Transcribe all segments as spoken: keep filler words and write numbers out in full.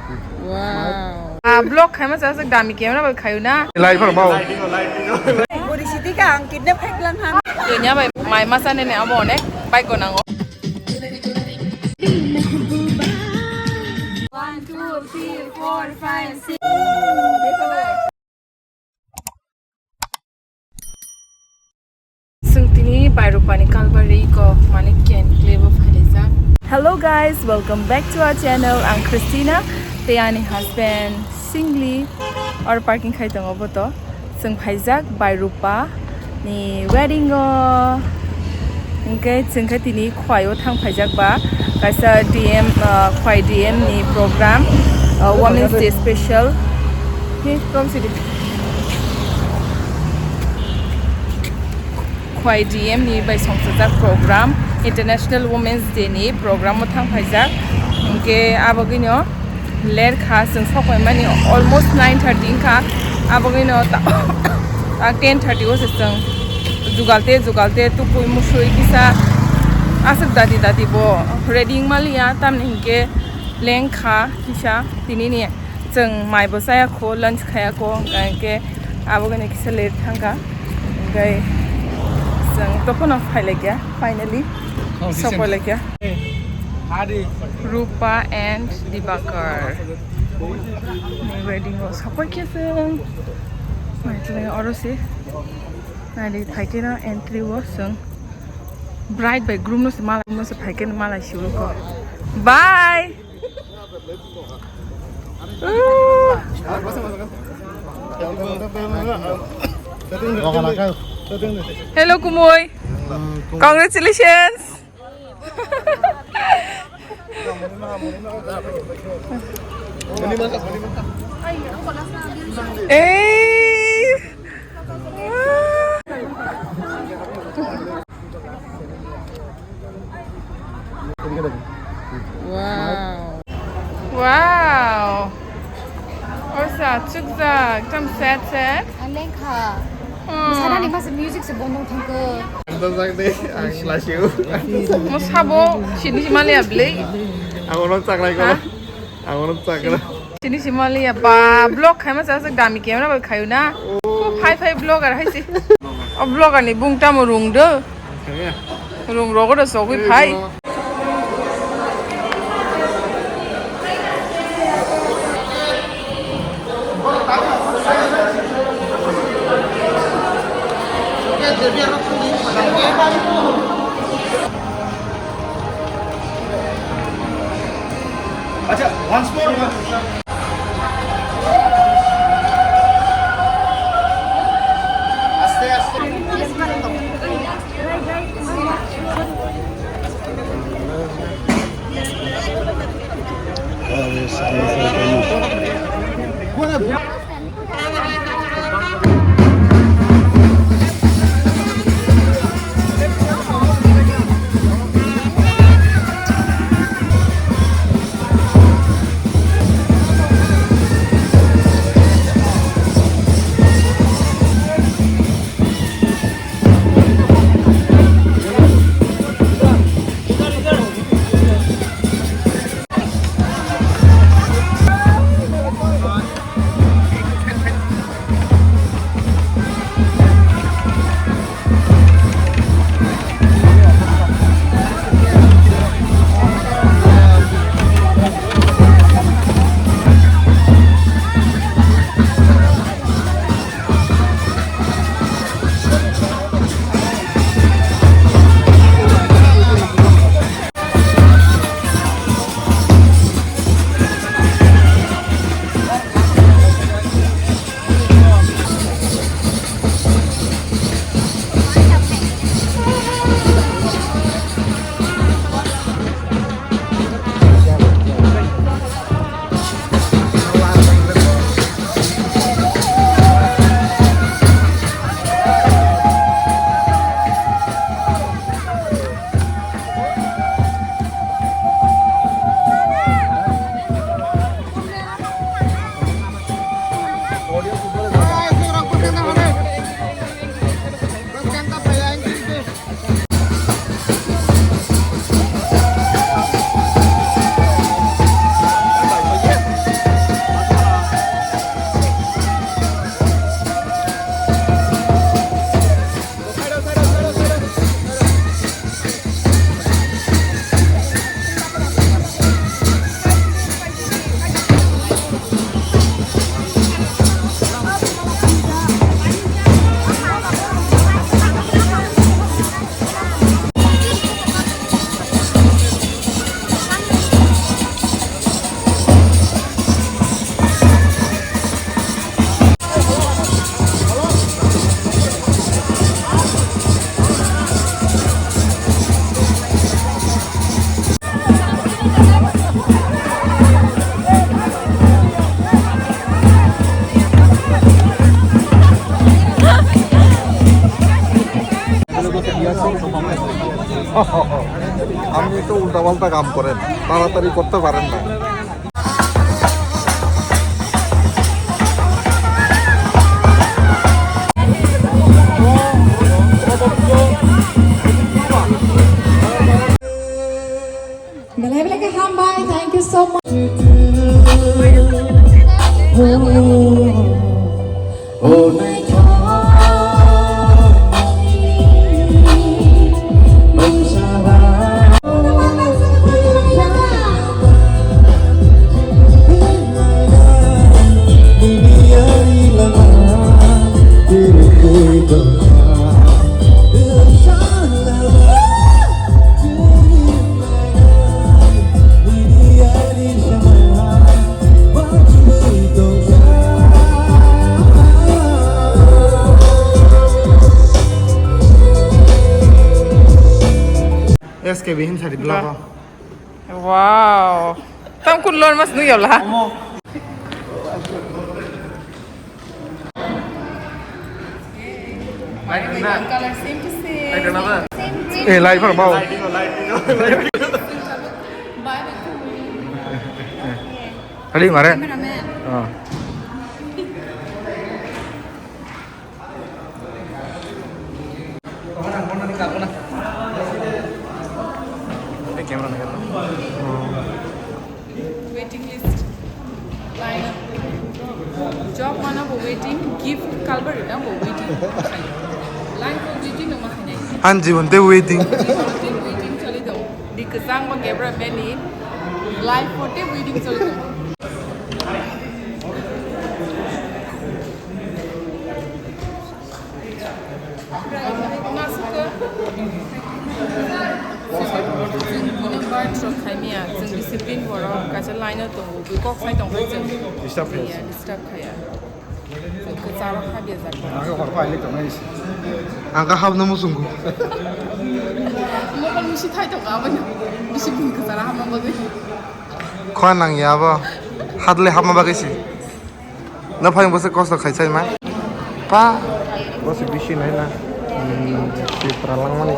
Wow. Ah, vlog khaima chajak dami camera bai khayu na. Lai phar mau. Bori sidi ka ang kidnap khai klang ha. Dunia bai mai masa nene abo onek bai ko nango. One, two, three, four, five, six. Chwng tini Bairupani Kalbari ko Manikya enclave o phaijak. Hello guys, welcome back to our channel. Ang Christina, tei ani husband Singli. Oro parking khai tongo bo to. Chwng phaijak Bairupa ni wedding o. Hwnkhe chwng khe tini Khwai o thang phaijak ba kaisa D M, uh, Khwai D M ni program, uh, Women's Day special. He, from city. Khwai D M ni bai songchajak program, International Women's Day ni program o thang phaijak. Hwnkhe abagwino ler kha, chwng sok paimani almost nine thirty wngkha. Abagwino ta-, ta ten thirty o se chwng jugal te, jugal te, tukui musui kisa aswk dati dati bo ready wngmaliya, tamni hinkhe leng kha kisa tinini. Chwng mai bo chaya kho, lunch khaya kho, hwnkhe abagwino kisa late thangkha. Hwnkhe chwng tokhono phailaikya, finally. Oh, sok pailakya. Rupa and Dibakar ni wedding o sok paikya chwng. Mai chwng oro se. Nai phaikhe no entry o chwng bride bai groom no se mala, groom no se phaikhe no mala siwo kho. Bye. Hello, Kumoi. Congratulations. Hey. Wow. Wow. Orsa, chukjak, tam set set. Ang lengkha. Hmm. Sana ni masa music se bondong thangkhe. Ang to jak de, ang lasiu. Mo sabo, sini si mali ablei. Ang ono chakrai ko. Ha? Ang ono chakrai. Sini si mali ya, ba, vlog khai masa aswk dami camera bai khayu na. Oh. Ko phai phai vlogger hai si. O vlogger ni bung tamo rung de. Rung rogo de sogwi phai. Acha, once more. Aste, aste. উল্টা পাল্টা কাম করেন, তাড়াতাড়ি করতে পারেন না। Belai belai ke hambai, thank you so much. S K B hin sari vlog. Wow. Tam kun lor mas nu yola. Eh, light phone bao. Tadi mare. Oh. Waiting list. Line up. Job mana bo waiting, gift kalbar na bo waiting. Line for waiting no ma khainai. An jibon te waiting. Waiting, waiting choli do. Di kesang ba kebra beni. Life for te waiting choli do. Chwng buino bird rok khaimya, chwng discipline borok, kaisa line o tongo, bui kok sai tongkha chwng. Disturb khaiya. Iya, disturb khaiya. Chwng kwcharo habya jak. Ang hor pai le tongnai se. Ang ka habna muchungo. Mokol musi thai tongo abono. Bisi bui kwcharo habna bagwi. Khwa nangya abo. Hadle habna bagwi se. Na phai bwswk kosto khai chai ma. Pa. Bo se bisi nai na. Hmm, si pra langmani.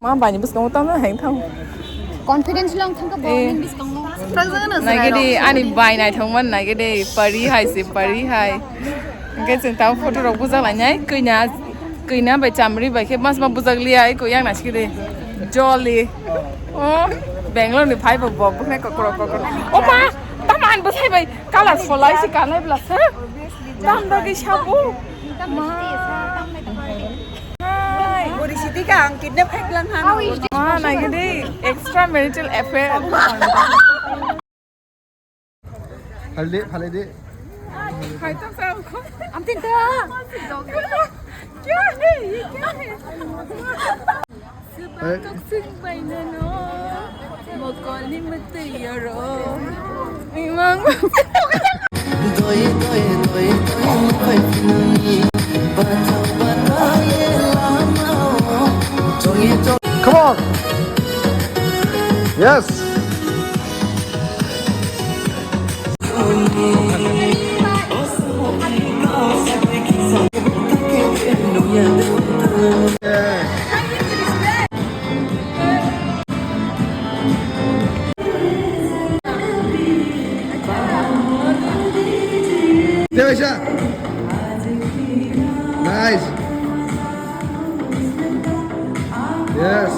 Ma bai ni bwskango tamo heng thang. Confidence long thangkha bo. Eh. Nini bwskango. Naigidi ani bai naithokman naigidi pari hai se pari hai. Hwnkhe chwng tamo photo rok bujak lainai kwina kwina bai chamri bai khe mas ma bujak liya eko yang nasikide joli. Oh, Bangalore ni phai bo bo bwkhwnai kokrok kokrok. O ma, tamo ani bwsai bai colour solai se kanai bwlasa. Tam dagi sabu. Ma. Hai. Bori sidi ka ang kidnap khai lang han. Ma, naigidi extra marital affair. Phaldi, phaldi. Khai tong sa ko. Am tin ta. Kya hai? Ye kya hai? Subah toksik baina no. Mokoli mati yaro. Imang. Come on. Yes. Nice. Yes.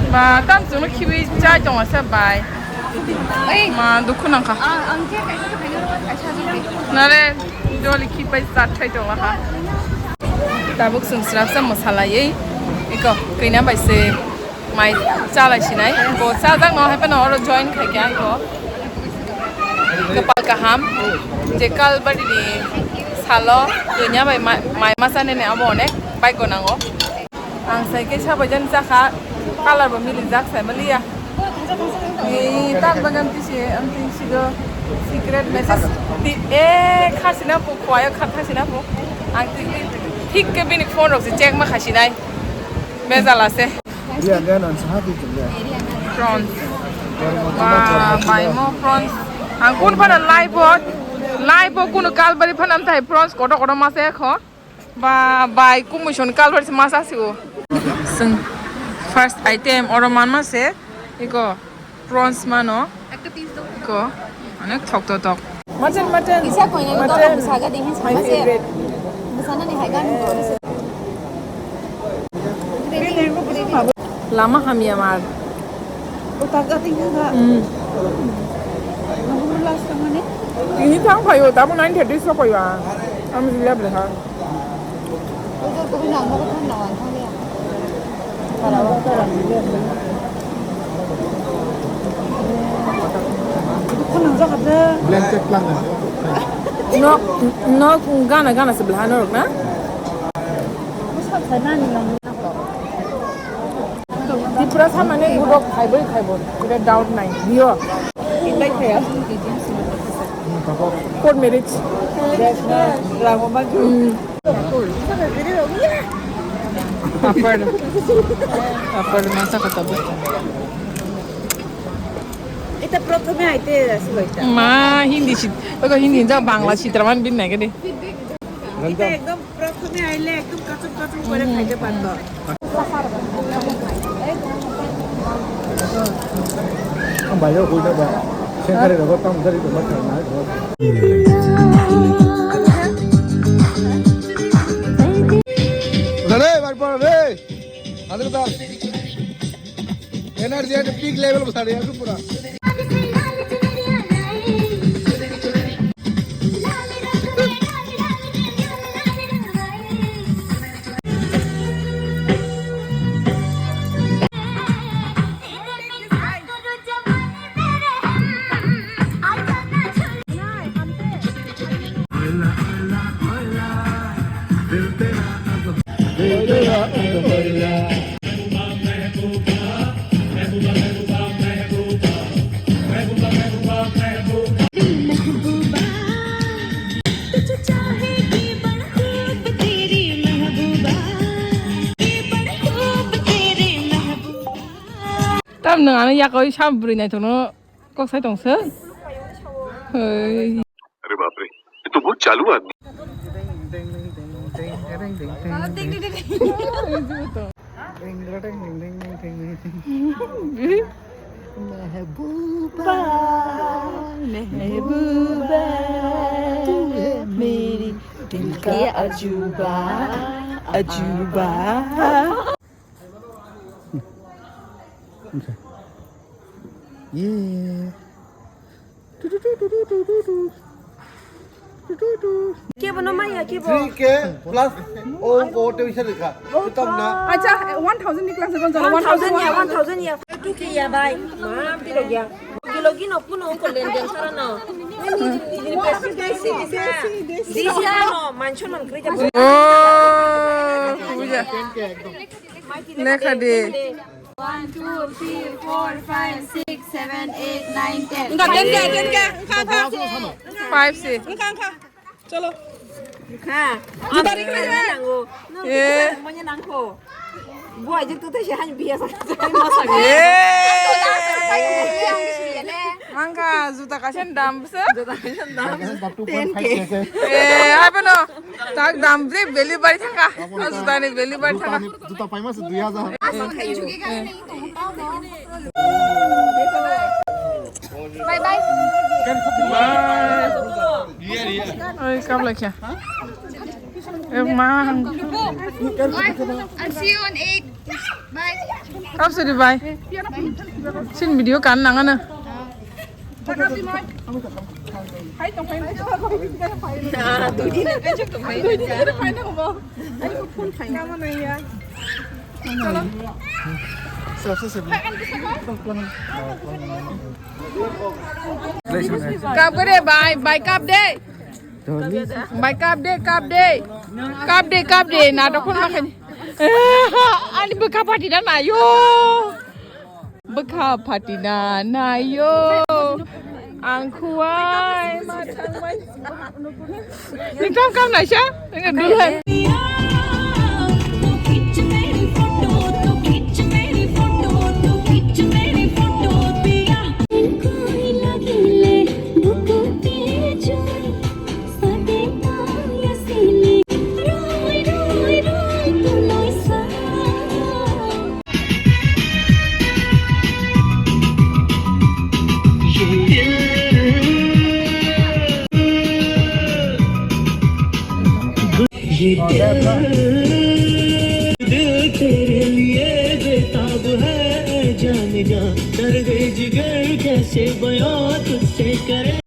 Ba, tam chwngno khibi chai tongo se bai. Ei. Ma, dukhu nangkha. Ah, ang khe kaisa kaisa kaisa jodi. Nare, joli khibai chat thai tongo ha. Tabuk chwng srapsa mwsalaiwi. Iko, kina bai se. Mai chalai sinai. Bo chajak no hai phano oro join khai khe ang ko. Kwpal kaham. Je Kalbari ni salo kanya bai mai, mai masa nene abo onek bai go nango. Ang sai khe sabai jan chakha. Colour bo mili jak sai maliya. Ni tak bagan tisi ang tisi do. Secret message di, eh, khasina po, khwaya kha khasina po. Ang ti, ti, thik ke bini phone rok se check ma khasinai. Bejal ase. Iya, dia non sahati juga. Prawns. Ba, bai mo prawns. Ang kun phana live o, live o kunu kalbari phana thai prawns koto koto masa kho. Ba, bai, kumuson kalbar se masa sigo. Sing first item oro manma se, iko prawns mano. Iko, onek thok to tok. Mutton, mutton. Kisa koine mutton. Bwsa ga dingin sama se. Bwsa na ni hai gan. Lama hamya mar. O ta ga dingin ga. Hmm. Nahuru last mane? Ini thang phayo, tamo nine thirty so phayo. Am jilab leha. Blanket lang. No, no, gana, gana sebelah norok na. Tripura samani budok khaibai khaibo, ida doubt nai. Dio. Court marriage. Hmm. Papad. Papad masa kata. Ita prothome aite asil ita. Ma, Hindi sit-, ogo Hindi ja Bangla sitra man bin nai gede. Ita ekdom prothome aile ekdom kachuk kachuk kore khaite parto. Ang bayar ko na ba? Siyempre, dapat tang dari tempat sana. Dale, bar por, ve. Adar da. Energy at peak level bwsadi ya pura. Tam nang ano yakoi sam bwrwi naithokno kok sai tong se. Hei. अरे बाप रे, ये तो बहुत चालू आदमी। Mehbuba, mehbuba, tu hai meri dil ka ajuba, ajuba. Ye. Ke bono maya ke bo. Three K plus o ko te bisa likha. Kitab na. Acha, one thousand ni class ko jana, one thousand ya, one thousand ya. Two K ya bhai. Ma, pilo gya. Kilo gino kuno ko len den sara no. Disa no, mancho man kri ja. Oh, buja. Lekha de. One, two, three, four, five, six, seven, eight, nine, ten. Wngkha, ten khe, ten khe, wngkha, wngkha. Five se. Wngkha, wngkha. Cholo. Wngkha. Juta rikha. Nango. Eh. Manya nangkho. Bo aje tu tei se han biya sa. Eh. Wngkha, juta kaisa dam bwse. Juta kaisa dam. Ten khe. Eh, hai bono. Tak dam je beli bai thangkha. O juta ni beli bai thangkha. Juta paima se dui hajar. Bye bye. Oi, kap lai kya? Eh, ma. I'll see you on eight. Bye. Kap suri bye. Sin video kan nang ana. Kap kore bhai, bhai kap de. Bhai kap de, kap de. Kap de, kap de. Natok phone ma khani. Ani bwkha phatina nayo. Bwkha phatina nayo. Ang khuwai ma thangbai. Nini tamo kam naisa? Nini dulhai. ये दिल, दिल तेरे लिए बेताब है, जान जा दर्द जिगर कैसे बयां तुझसे करे।